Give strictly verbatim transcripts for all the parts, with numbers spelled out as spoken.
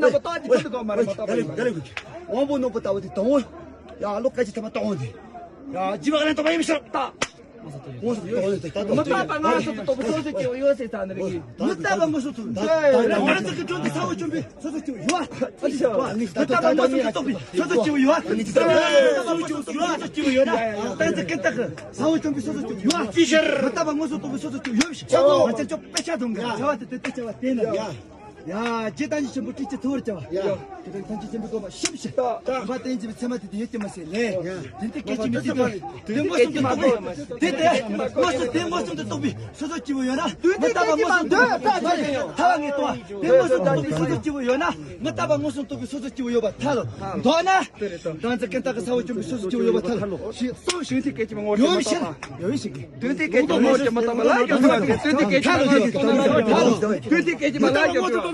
པོ་རྣམ་པ་ཏག་ཅིག་ཐུབ་འདུག་གོ་མ་རེད་མ་ཏག་པ་ཡིན། དབང་པོ་རྣམ་པ་ལྟ་བུ་དེ་དང་བོ། ཡ་ལོ་སྐད་ཅིག་ཐ་མ་དང་བོ་དེ། ཡ་ཇི་བ་ལན་ཏོ་བ་ཡིན་མི་ཤར་ཏག་དངོས་སུ་དང་བོ་དེ་ད་དང་བོ་དེ། མི་རྟག་པ་དངོས་སུ་དང་སྟོབས་པའི་སོ་སོ་སྐྱེ་བོ་ཡོད་ཟེར་ཙང་ནི་རིགས་ཡིན། མི་རྟག་པ་དངོས་སུ་དང་སྟོབས་པའི། ང་རང་ཚོ་གི་དྲུང་དུ་ས་འོག་བཅོམ་པའི་སོ་སོ་སྐྱེ་བོ་ཡོད། མི་རྟག་པ་དངོས་སུ་དང་སྟོབས་པའི་སོ་སོ་སྐྱེ་བོ་ཡོད། མི་རྟག་པ་དངོས་སུ་དང་སྟོབས་པའི་སོ་སོ་སྐྱེ་བོ་ཡོད་ན། ད་ཚེ་ཀུན་བཏགས་ཀྱི་ས་འོག་བཅོམ་པའི་སོ་སོ་སྐྱེ་བོ་ཡོད། ཅི་ཕྱིར། མི་རྟག་པ་དངོས་སུ་དང་སྟོབས་པའི་སོ་སོ་སྐྱེ་བོ་ཡོད། ང་ཚོ་དཔེ་ཆ་དང་འགལ་བྱ་བ་དེ་དེ་ཆ་བ་དེ་ན། ཡ། ཡ། རྗེ་བསྟན་འཛིན་ཆེན་པོ་ཁྲི་ཆེན་ཐོར་བྱ་བ། ཡ། དེ་དང་ཐམས་ཅད་མཁྱེན་པའི་གོ་འཕང་ཞབས་ཕྱི། ད་འབའ་བསྟན་འཛིན་པའི་ཚད་མ་དེ་དེ་ཡོད་ཀྱི་མ་ཟད་ལས། དེ་འདི་སྐད་ཅིག་མི་དེ་དེ་དེ་མངོན་སུམ་དུ་རྟོགས་པའི་དེ་དེ་མངོན་སུམ་དེ་མངོན་སུམ་དུ་རྟོགས་པའི་སོ་སོ་སྐྱེ་བོ་ཡོད་ན། མི་རྟག་པ་མངོན་སུམ་དུ་རྟོགས་པའི་ཐལ་བ་ངེས་ཏོ། དེ་མངོན་སུམ་དུ་རྟོགས་པའི་སོ་སོ་སྐྱེ་བོ་ཡོད་ན། མི་རྟག་པ་མངོན་སུམ་རྟོགས་པའི་སོ་སོ་སྐྱེ་བོ་ཡོད་པ་ཐལ། མདོར་ན། ད་ཚེ་ཀུན་བཏགས་ཀྱི་ས་འོག་བཅོམ་པའི་སོ་སོ་སྐྱེ་བོ་ཡོད་པ་ཐལ། ཞེས་གསུངས། དོན་དེ་སྐད་ཅིག་མ་ངོ་ཡོད་མི་ཤེས། ཡོད་ཤེས་ཀྱི། དོན་དེ་སྐད་ཅིག་མ་ངོ་ཡོད་མི་རྟག་པ་ལ་ཡོད་མི་རྟག་པ། དོན་དེ་སྐད་ཅིག་མ་ངོ་ཡོད་མི་རྟག་པ་ལ་ཡོད་མི་རྟག་པ། དོན་དེ་སྐད་ཅིག་མ་ངོ་ཡོད་མི་རྟག་པ།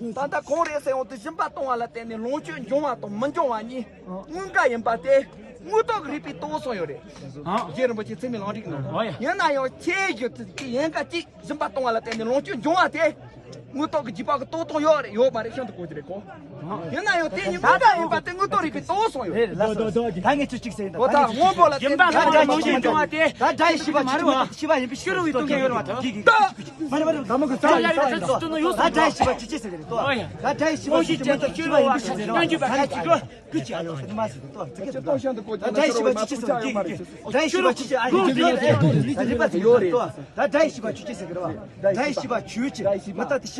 ད་ལྟ་གང་རེད་ཟེར་འོང་དུས་སྦྱིན་པ་གཏོང་བ་ལ་བརྟེན་ནས་ལོངས་སྤྱོད་འབྱུང་བ་དང་མི་འབྱུང་བ་གཉིས་དངོས་འགལ་ཡིན་པ་དེ་དངོས་ཐོག་གི་རིགས་པས་རྟོགས་སོང་ཡོད་རེད། ཨ། རྗེ་རིན་པོ་ཆེ་ཚད་མའི་ལམ་རིམ་ནང་། ཨོ་ཡ། ཡིན་ན་ཡང་ཁྱེད་ཀྱི་དེ་ཡན་ཀ་གཅིག་སྦྱིན་པ་གཏོང་བ་ལ་བརྟེན་ནས་ལོངས་སྤྱོད་འབྱུང་བ་དེ་དངོས་ཐོག་གི་རྒྱུ་པ་གི་རྟོགས་སྟངས་ཡོད་རེད་ཡོད་མ་རེད་ཤིན་ཏུ་གོ་རྒྱུ་རེད་གོ། ཡིན་ན་ཡང་དེ་གཉིས་དངོས་འགལ་ཡིན་པ་དེ་དངོས་ཐོག་རིགས་པས་རྟོགས་སོང་ཡོད། རེད་ལ་སོ་ད་ངས་ཚོ་གཅིག་ཟེར་ཡིན་ད། ད་ངས་ཚོ་གཅིག་ཟེར་ཡིན་ད། ད་སྒྲ་ཡི་བཞི་པ་ཆུ་ཆུ་མི་འབྱུང་བ་དེ། ད་སྒྲ་ཡི་བཞི་པ་ཆུ་ཆུ་མི་འབྱུང་བ་དེ། ཤི་རུ་བའི་སྟོབས་ཀྱིས་ཡོད་རེད་བ་ད་འདི་གི། མ་རེད་མ་རེད་ད་མོ་གི་རྩ་ཡིན་རྩ་ཡིན་ད། ད་སྒྲ་ཡི་བཞི་པ་ཆུ་ཆུ་ཟེར་གི་རེད་ད། ད་སྒྲ་ཡི་བཞི་པ་ཆུ་ཆུ་མི་འབྱུང་བ་ཤི་རུ་བའི་སྟོབས་ཀྱིས་ཡོད་རེད་བ། ད་སྒྲ་ཡི་བཞི་པ་ཆུ་ཆུ་ཨ་ཡོད་ཤི་མ་ཟེར་གི་ད། ད་སྒྲ་ཡི་བཞི་པ་ཆུ་ཆུ་ཟེར་གི་གི། སྒྲ་ཡི་བཞི་པ་ཆུ་ཆུ་ཨ་ཡོད་ཤི་མ་ཟེར་གི་ད། རིག་པ་ཟེར་གི་ད། ད་སྒྲ་ཡི་བཞི་པ་ཆུ་ཆུ་ཟེར་གི་རེད་བ། སྒྲ་ཡི་བཞི་པ་ཆུ་ཆུ་མི་ད་དེ།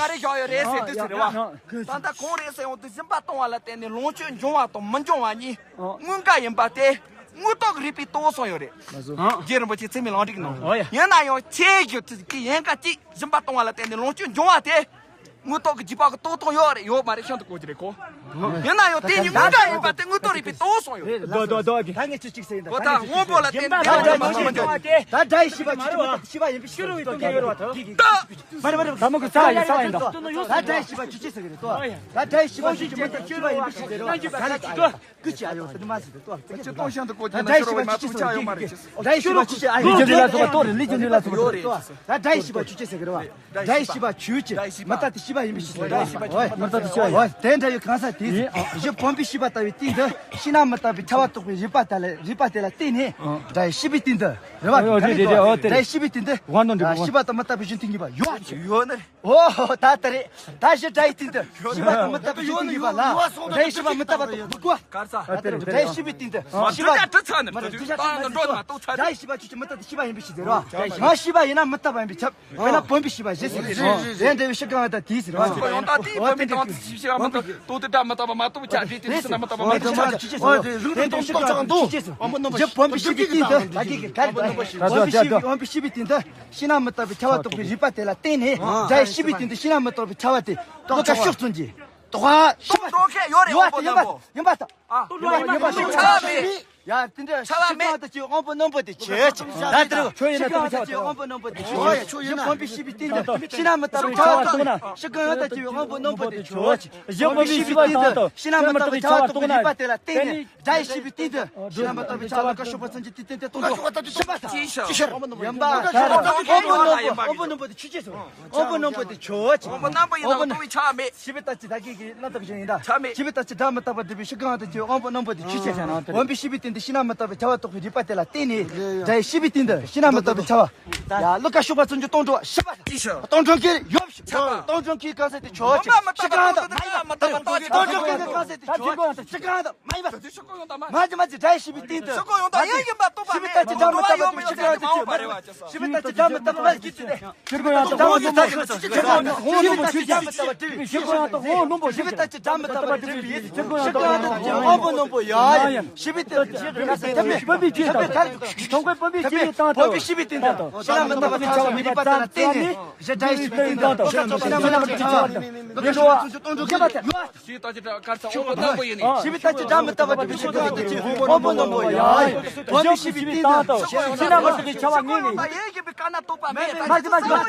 ག་རེ་བཞག་ཡོད་རེད་ཟེར་དུས་ཟེར་བ། ད་ལྟ་གང་རེད་ཟེར་ཡོང་དུས་སྦྱིན་པ་གཏོང་བ་ལ་བརྟེན་ནས་ལོངས་སྤྱོད་འབྱུང་བ་དང་མི་འབྱུང་བ་གཉིས་དངོས་འགལ་ཡིན་པ་དེ་དངོས་ཐོག་གི་རིགས་པས་རྟོགས་སོང་ཡོད་རེད། རྗེ་རིན་པོ་ཆེ་ཚད་མའི་ལམ་འབྲས་ཀྱི་ནང་། ཡིན་ན་ཡང་ཁྱེད་ཀྱི་ཡན་ག་གཅིག་སྦྱིན་པ་གཏོང་བ་ལ་བརྟེན་ནས་ལོངས་སྤྱོད་འབྱུང་བ་དེ། དངོས་ཐོག་གི་རྒྱུད་པ་གི་རྟོགས་ཐོག་ཡོད་རེད་ཡོད་མ་རེད་ཤིན་ཏུ་གོ་གི་རེད་གོ། ཡིན་ན་ཡང་དེ་གཉིས་དངོས་འགལ་ཡིན་པ་དེ་དངོས་ཐོག་རིགས་པས་རྟོགས་སོང་ཡོད། རྡོ་རྡོ་རྡོ་གི། ད་ངས་ཅི་གཅིག་ཟེར་ཡིན་ད། གོ་ད་སྔོན་པོ་ལ་བརྟེན་ནས་ད་ད་ད་ད་ད་ད་ད་ད་ཤི་བ་ཆུ་ཆུ་ཤི་བ་ཡིན་པའི་ཤི་རོ་ཡིན་ཏོ་ག་ཡོད་ར་ད། ད་མ་རེད་མ་རེད། ད་མ་གི་ས་ཡིན་ས་ཡིན་ད། ད་ད་ཤི་བ་ཆུ་ཆི་ཟེར་གི་རེད་ཏོ། ད་ད་ཤི་བ་ཆུ་ཆི་མ་ད་ཤི་བ་ཡིན་པའི་ཤི་ཟེར་རོ། ད་ལ་ཅི་གོ། ཀུ་ཅི་ཨ་ཡོ་ད་མ་ཟེར་གི་ཏོ། ད་ཤི་བ་ཆུ་ཆི་ཟེར་གི་རོ། ད་ཤི་བ་ཆུ་ཆི་ཟེར་གི་རོ། ད་ཤི་བ་ཆུ་ཆི་ཨ་ཡོ་ད་ལི་ཅི་ལི་ལ་སོ་ཏོ་རེད་ལི་ཅི་ལི་ལ་སོ་ཏོ། ད་ད་ཤི་བ་ཆུ་ཆི་ཟེར་གི་རོ། སྒྲ་ཡི་ཤེས་པ་ཆོས་ཅན། མི་རྟག་སྟེ་ཤེས་པ་ཡིན་པའི་ཕྱིར་ཟེར་རོ། མི་རྟག་སྟེ་ཤེས་པ་ཡིན། འོ་དེ་འདྲ་ཡོད་གང་ཟག་དེས་གཞི་བུམ་པའི་ཤེས་པ་ལྟ་བུའི་སྟེང་དུ་ཤེས་ན་མི་རྟག་པའི་ཁྱབ་པ་རྟོགས་པའི་རིགས་པ་དེ་ལ་རིགས་པ་དེ་ལ་བརྟེན་ནས་སྒྲ་ཡི་ཤེས་པའི་སྟེང་དུ་རེད་བ། འོ་རེད་རེད་རེད། འོ་དེ་སྒྲ་ཡི་ཤེས་པའི་སྟེང་དུ་དབང་དང་འབྲས་བུ་ཤེས་པ་དང་མི་རྟག་པའི་གཞི་མཐུན་གཉིས་པ་ཡོད། ཡོད་ནི་རེད། འོ་ད་ལྟ་རེད། ད་གཞི་སྒྲ་ཡི་སྟེང་དུ་ཤེས་པ་དང་མི་རྟག་པའི་གཞི་མཐུན་གཉིས་པ་ལ་སྒྲ་ཡི་ཤེས་པ་མི་རྟག་པ་དང་མི་གོ་བ། སྒྲ་ཡི་ཤེས་པའི་སྟེང་དུ་ཤེས་པ་དང་མི་རྟག་པའི་གཞི་མཐུན་གཉིས་པ་ལ་སྒྲ་ཡི་ཤེས་པ་ཆོས་ཅན་མི་རྟག་སྟེ་ཤེས་པ་ཡིན་པའི་ཕྱིར་ཟེར་རོ། ང་ཤེས་པ་ཡིན་ན་མི་རྟག་པ་ཡིན་པས་ཁྱབ། དཔེར་ན་བུམ་པའི་ཤེས་པ་བཞི་ཟེར་བ། དེ་འདྲ་བའི་ཤི་གང་ལྟ་དེའི་ཟེར་བ། ཡང་དག་དེའི་བུམ་པའི་དང་དེ་ཤེས་པ་མི་རྟག་ཏོ་དེ་སྒྲ་མི་རྟག་པ་མ་རྟོགས་པའི་ཆ་དེ་དེ་ཤེས་ན་མི་རྟག་པ་མ་རྟོགས་པའི་ཆ་དེ་ཤེས་སོ། དེ་འདྲ་ཤི་གང་ལྟ་དེ་ཤེས་སོ། རྒྱུ་བུམ་པའི་ཤེས་པའི་སྟེང་དུ་ད་གི་ག་རེ་ད་བུམ་པའི་ཤེས་པའི་བུམ་པའི་ཤེས་པའི་སྟེང་དུ་ཤེས་ན་མི་རྟག་པའི་ཁྱབ་པ་རྟོགས་པའི་རིགས་པ་དེ་ལ་བརྟེན་ནས་སྒྲ་ཡི་ཤེས་པའི་སྟེང་དུ་ཤེས་ན་མི་རྟག་པའི་ཁྱབ་པ་དེ་རྟོགས་ཆོག་ཤུགས་བཙུན་གྱི་རྟོགས་པ་ཤུགས་རྟོགས་མཁན་ཡོད་རེད། ཡོད་པ་དེ་ཡིན་པ་ཡིན་པ་དང་ཡིན་པ་ཡིན་པ་ཤུགས་ཆགས་མེད། ཡ། དེ་འདྲ་ཕྱག་ལ་ཤི་མེད། གང་དང་བཅས་པའི་དབང་པོ་རྣོན་པོ་དེ་ཁྱོད་ཀྱི། ད་དེར་ཤི་གང་དང་བཅས་པའི་དབང་པོ་རྣོན་པོ་དེ་ཁྱོད་ཀྱི། ཡ། ཁྱོད་ཡིན་ན། བུམ་པའི་ཤེས་པའི་སྟེང་དུ་ཕྱི་ནང་མི་རྟག་པའི་བྱ་བ་རྟོགས་ན། ཤི་གང་དང་བཅས་པའི་དབང་པོ་རྣོན་པོ་དེ་ཁྱོད་ཀྱི། བུམ་པའི་ཤེས་པའི་སྟེང་དུ་ཕྱི་ནང་མི་རྟག་པའི་བྱ་བ་རྟོགས་པའི་རིགས་པ་དེ་ལ་བརྟེན་ནས། སྒྲ་ཡི་ཤེས་པའི་སྟེང་དུ་ཕྱི་ནང་མི་རྟག་པའི་བྱ་བ་ལ་བཀའ་ཤོག་པ་ཚུན་གྱི་དེ་སྟེང་དུ་སྟོང་གྲོགས་ཤི་བ་དང་། ཅི་ཕྱིར། ཡིན་པ། དབང་པོ་རྣོན་པོ། དབང་པོ་རྣོན་པོ་དེ་ཁྱོད་ཀྱི་སོ། དབང་པོ་རྣོན་པོ་དེ་ཁྱོད་ཀྱི། དབང་པོ་རྣོན་པོ་ཡིན་ན་རྟོགས་པའི་ཆ་མེད། ཞེས་པའི་རྟགས་ཀྱིས་བདག་གི་གི་རྣམ་རྟོག་གཞན་ཡིན་ད། ཆ་མེད། ཞེས་པའི་རྟགས་ཀྱིས་སྒྲ་མི་རྟག་པར་སྒྲུབ་པའི་ཤི་གང་དང་བཅས་པའི་དབང་པོ་རྣོན་པོ་དེ་ཁྱོད་ཀྱི། བུམ་པའི་ཤེས་པའི་སྟེང་དུ་ཕྱི་ནང་མི་རྟག་པའི་བྱ་བ་རྟོགས་པའི་རིགས་པ་དེ་ལ་བརྟེན་ནས། སྒྲ་ཡི་ཤེས་པའི་སྟེང་དུ་ཕྱི་ནང་མི་རྟག་པའི་བྱ་བ། ཡ། ཀླུ་ཀ་ཤུག་པ་ཚུན་གྱི་སྟོང་གྲོགས་ཤི་བ་དང་། ཅི་ཕྱིར། སྟོང་གྲོགས་ཀྱི་ཡོད། སྟོང་གྲོགས་ཀྱི་གང་ཟེར་དེ་ཁྱོད་ཀྱི། ཤི་གང་དང་མ་ཡིན་པ། སྟོང་གྲོགས་ཀྱི་གང་ཟེར་དེ་ཁྱོད་ཀྱི། ཤི་གང་དང་མ་ཡིན་པ། མ་ཅི་མ་ཅི། སྒྲ་ཡི་ཤེས་པའི་སྟེང་དུ། ཤི་གང་ཡོང་དང་ཡིན་ཡིན་པ་རྟོགས་པ་མེད། ཞེས་པའི་རྟགས་ཀྱིས་སྒྲ་མི་རྟག་པར་སྒྲུབ་པའི་ཤི་གང་དང་བཅས་པ། ཞེས་པའི་རྟགས་ཀྱིས་སྒྲ་མི་རྟག་པར་སྒྲུབ་པའི་ཡིད། ཞེས་པའི་རྟགས་ཀྱིས་སྒྲ་མི་རྟག་པར་སྒྲུབ་པའི་ཡིད། ཞེས་པའི་རྟགས་ཀྱིས་སྒྲ་མི་རྟག་པར་སྒྲུབ་པའི་ཡིད། ཞེས་པའི་རྟགས་ཀྱིས་སྒྲ་མི་རྟག་པར་སྒྲུབ་པའི་ཡིད། ཤི་གང་དང་བཅས་པའི་དབང་པོ་རྣོན་པོ་ཡ་ཡིན། ཞེས་པའི་རྟགས་ཀྱིས། བུམ་པའི་ཤེས་པའི་སྟེང་དུ། དང་པོའི་བུམ་པའི་ཤེས་པའི་སྟེང་དུ། བུམ་པའི་ཤེས་པའི་སྟེང་དུ། ཕྱི་ནང་མི་རྟག་པའི་བྱ་བ་རིགས་པ་དེ་ལ་བརྟེན་ནས། སྒྲ་ཡི་ཤེས་པའི་སྟེང་དུ། ཕྱི་ནང་མི་རྟག་པའི་བྱ་བ། ཡིན་འགྲོ་བ། ཞེས་པའི་རྟགས་ཀྱིས་སྒྲ་མི་རྟག་པར་སྒྲུབ་པའི་ཤི་གང་དང་བཅས་པའི་དབང་པོ་རྣོན་པོ་ཡ་ཡིན། བུམ་པའི་ཤེས་པའི་སྟེང་དུ། ཕྱི་ནང་མི་རྟག་པའི་བྱ་བ་ངེས་ནས། ཡིན་ཡིན་པའི་བཀའ་ན་རྟོགས་པ་མེད། མ་ཅི་མ་ཅི།